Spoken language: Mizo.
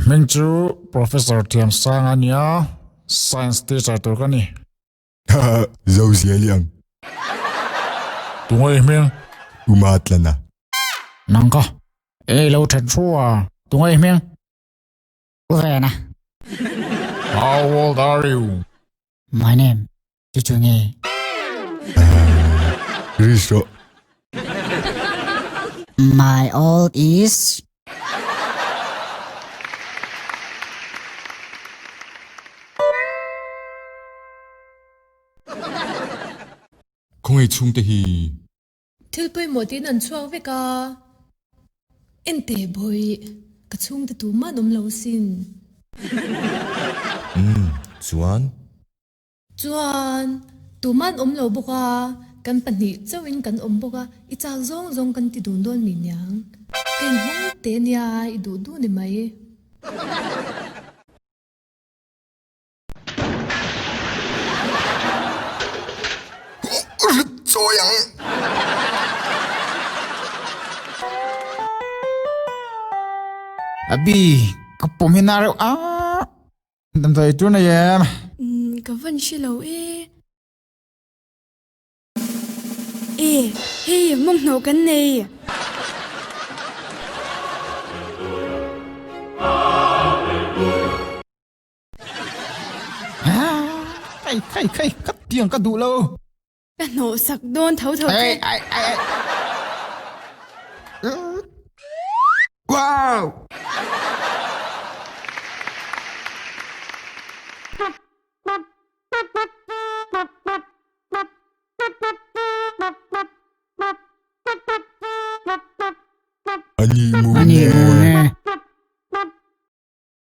hming chu Professor Thiamsanga a nia, Science teacher tur ka ni. Zo ziali ang. Tunge i hming? Uma Tlana. Nang ka. Ei lo that thu a. Tunge i hming? Uvena. How old are you? My name chu chu nge? Risho. My old is Khawngaih chhungte hi. Thil pawimawh tiin an chhuak vek a, Ente bawih, ka chhungte tumah an awm lo sin. Umm, chuan? Chuan, tumah an awm lo bawk a, kan pahnih chauhin kan awm bawk a, i chak zawng zawng kan ti dun dawn mi niang. Ka inhawng teh nia, i duh duh ni mai. Chawi ang. Abi, ka pawm hi na reuh a. Damdawi tur nei em? Ka van hre lo e. E, hei mawng hnawh kan nei. Kai kai kai ka tiang ka duh lo. Ka hnawh sak dawn tho tho che. Ai ai ai. Wow! Ani mu Ani mu ne.